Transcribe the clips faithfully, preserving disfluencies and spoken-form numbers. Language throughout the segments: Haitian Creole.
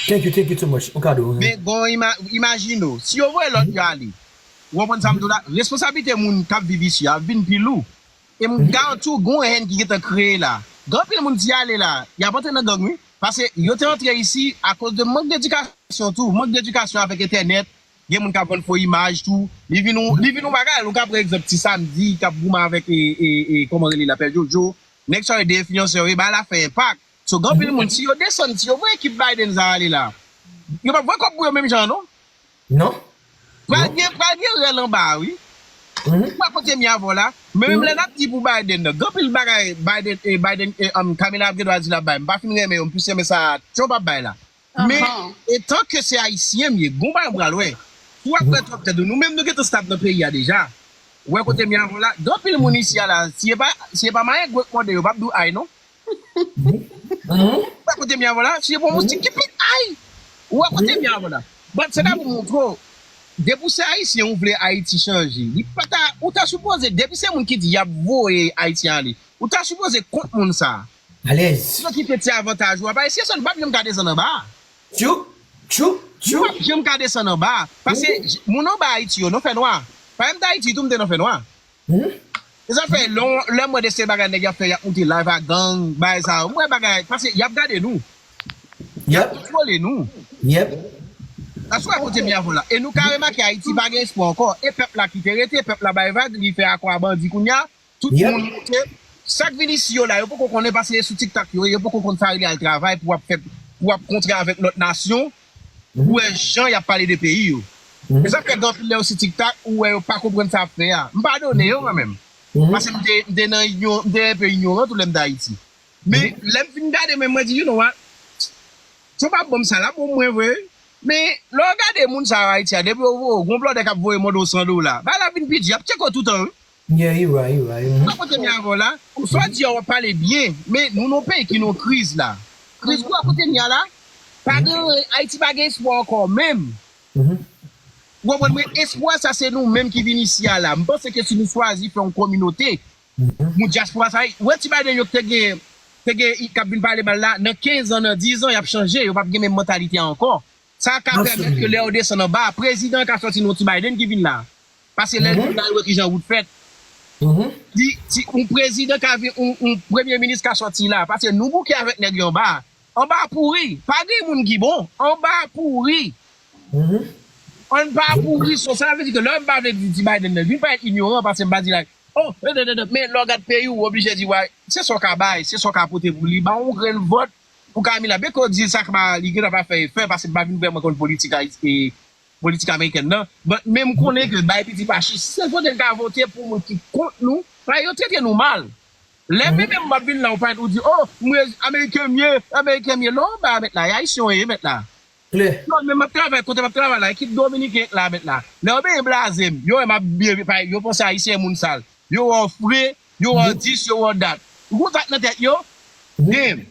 Thank you, thank you so much. Ou ka di w. Men gon ima, imajine w, si yo voye lòt yo ale, ou konprann sa m di w la, responsablite moun k ap viv isi a ap vin pi lou. E m garanti w, gon hèn ki gentan kreye la. Gen anpil moun ki ale la, y ap antre nan gang, wi. Paske yo te antre isi akoz de mank de edikasyon tou. Mank de edikasyon avèk entènèt, gen moun k ap vann fo imaj tou. Li vin yon, li vin yon bagay, nou ka pran egzanp Ti Samdi, k ap goumen avèk, e, e, e, kòman rele l la, Pè Jojo. Nèg sa yo de enfliyansè yo, e bagay la fè enpak. So, gen anpil moun, si yo desann, si yo voye ekip Biden sa ale la, yo p ap voye kòb pou yo menm jan, non? Non? Pral gen, pral gen rèl anba a, wi. Ou wè kote m ye avè w la? Men menm lè n ap di pou Biden nan, gen anpil bagay Biden, e, Biden, e, um, Kamala ap gen dwa di l ap bay. M pa fin renmen yo, m plis renmen sa Trump ap bay la. Men, etan ke se Ayisyen m ye, gon bagay m pral wè. Si w ap pran Trump tèt ou, nou menm nou gentan stab nan peyi a deja. Ou wè kote m ye avè w la? Gen anpil moun isi a la, si e pa, si e pa mayen gwèk mòde yo, p ap di w ay non. Ou wè kote m ye avè w la? Si e pa yon moustik ki pik ay! Ou wè kote m ye avè w la? But se ta pou montre w, depi w se Ayisyen, ou vle Ayiti chanje. Li pa ta, ou ta sipoze, depi se moun ki di y ap voye Ayiti ale, ou ta sipoze kont moun sa. Alèz. Si yo kite ti avantaj ou a, pa eseye sa, nou p ap janm ka desann anba a. Tchou, tchou, tchou. Nou p ap janm ka desann anba a. Paske moun anba Ayiti yo, nou fè nwa. Pa menm t Ayiti tou, m te nan fè nwa. E sa fè, lè, lè m wè de se bagay nèg y ap fè, y ap moute live a gang, bagay sa yo. M wè bagay, paske y ap gade nou. Y ap kontwole nou. Yep. Aswè kote m ye avè w la. E nou ka remake Ayiti pa gen espwa ankò. E pèp la ki te rete, pèp la bay vag, li fè akò a bandi kounye a. Tout moun moute. Sa k vin isi yo la, yo poko konnen paske se sou TikTok yo ye, yo poko konn sa rele al travay pou w ap fè, pou w ap kontre avèk lòt nasyon, pou wè jan y ap pale de peyi yo. E sa fè gen anpil lè yo sou TikTok, ou wè yo pa konprann sa y ap fè a. M padone yo kanmenm. Paske m te, m te nan inyo-, m te enpe inyoran tou lè m te Ayiti. Men, lè m fin gade, men mwen di, you know what? Trump ap ban m sa, l ap ban m mwen vre. Men, lè w gade moun sa yo Ayiti a, depi yo voye w, gon blòdè k ap voye mande w san dola. Bagay la vin pi di, y ap tcheke w toutan, wi. Yeah, you right, you right. Mhm. Ou kote m ye avè w la? Sa w di a, w ap pale byen, men nou nan yon peyi ki nan yon kriz la. Kriz gwo kote m ye a la. Pa gen, Ayiti pa gen espwa ankò menm. Ou konprann mwen? Espwa sa se nou menm ki vin isi a la. M panse ke si nou chwazi fè yon kominote, moun dyaspora sa, ou wè ti Biden yo k te gen, te gen, k ap vin pale mal la, nan kenz an, nan diz an, y ap chanje, yo p ap gen menm mantalite a ankò. Sa ka pèmèt ke lè yo desann anba, prezidan ka sòti nan yon ti Biden ki vin la. Paske lè l vin la, yo wè kijan wout fèt. Di, ti, yon prezidan ka vin, yon, yon premye minis ka sòti la. Paske nou bouke avèk nèg yo anba. Anba pouri. Pa gen moun ki bon. Anba pouri. Anba pouri. So, sa vle di ke lè m pa vle di, di Biden nan vin parèt inyoran paske m pa di like, oh, men lè w gad peyi w, ou oblije di, wè, se sa w ka bay, se sa w ka pote pou li. Ba yon grenn vòt pou Kamala. Byen ke w di sa k pa, li gentan pa fè efè paske m pa vin vrèman konn politik Ayiti, politik amerikèn nan. But, men m konnen ke bay piti pa chich. Sèl kote n ka vote pou moun ki kont nou, paske yo trete nou mal. Lè menm m ap vin la, ou pa ou di, oh, mwen Ameriken m ye, Ameriken m ye. Non, ba mèt la, e Ayisyen w ye, mèt la. Klè. Non, men m ap travay, kote m ap travay la, ekip dominiken la, mèt la. Lè yo benyen blaze m, yo wè m ap byen, pa, yo panse Ayisyen moun sal. Yo wè w fre, yo wè w dis, yo wè w dat. Ou konn sa k nan tèt yo? Damn.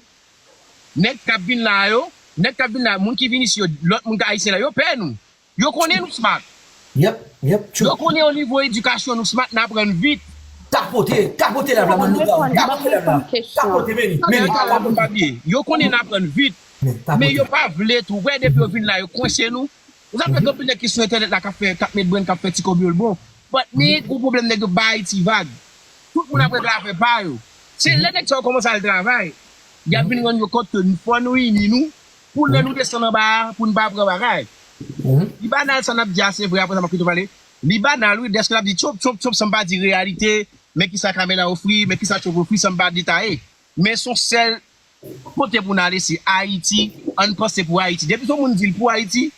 Nèg k ap vin la yo, nèg k ap vin la, moun ki vin isi yo, lòt moun k Ayisyen la, yo pè nou. Yo konnen nou smart. Yep, yep, true. Yo konnen o nivo edikasyon nou smart, n aprann vit. Tapote, tapote la, la, man, nou ka, tapote la, la. Tapote, meni, meni, tapote. Yo konnen n aprann vit. Men yo pa vle tou. Wè, depi yo vin la, yo kwense nou. Ou sa fè gen anpil nèg ki sou entènèt la k ap fè, k ap met brenn, k ap fè ti kòb yo l bon. But men gon pwoblèm nèg yo bay ti vag. Tout moun ap regle afè pa yo. Se lè nèg sa yo kòmanse al travay, y ap vin rann yo kont ke fò nou ini nou pou lè nou desann anba a, pou n pa pran bagay. Li banal sa n ap di a, se vre, apre sa m ap kite w pale. Li banal wi, dèske l ap di tchop, tchop, tchop, san m pa di reyalite, men kisa Kamala ofri, men kisa Trump ofri, san m pa detaye. Men se yon sèl kote pou n ale, se Ayiti, ann panse pou Ayiti. Depi se yon moun di l pou Ayiti,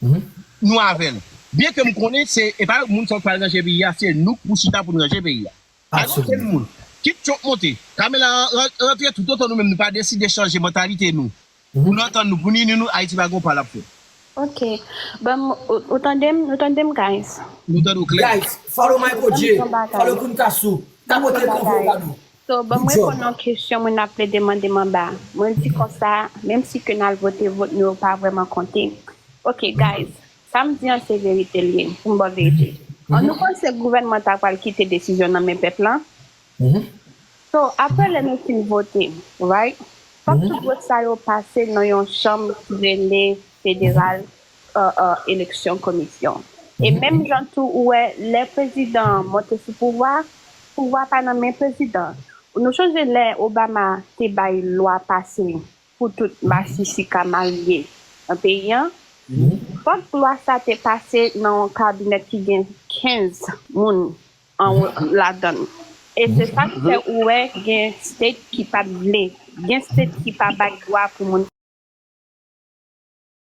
nou avè l. Byen ke m konnen se, e pa moun sa k pral ranje peyi a, se nou k pou chita pou n ranje peyi a. Pa gen okenn moun. Kit Trump monte, Kamala ran-, rantre, toutotan nou menm nou pa deside chanje mantalite nou. Pou nou antann nou, pou nou ini nou, Ayiti pa gon pa l ap fè. Ok. Bon, ou, ou tande m, nou tande m, guys? Nou tande w klè. Guys, follow Michael J, follow Kunkasu, tapote konvo kado. So, ban m reponn yon kesyon moun ap plede mande m anba. Mwen di konsa, menm si ke n al vote, vot nou yo pa vrèman konte. Ok, guys, sa m di an se verite l ye, pou m ba w verite. An nou panse gouvènman ta pral kite desizyon nan men pèp lan? So, apre lè nou fin vote, right? Fòk tout vòt sa yo pase nan yon chanm ki rele federal election commission. E menm jan tou ou wè lè prezidan an monte sou pouvwa, pouvwa pa nan men prezidan. Nou sonje lè Obama te bay lwa pase pou tout masisi ka marye nan peyi an? Fòk lwa sa te pase nan yon kabinèt ki gen kenz moun anwo ladan l. E se sa k fè ou wè gen state ki pa t vle, gen state ki pa bay dwa pou moun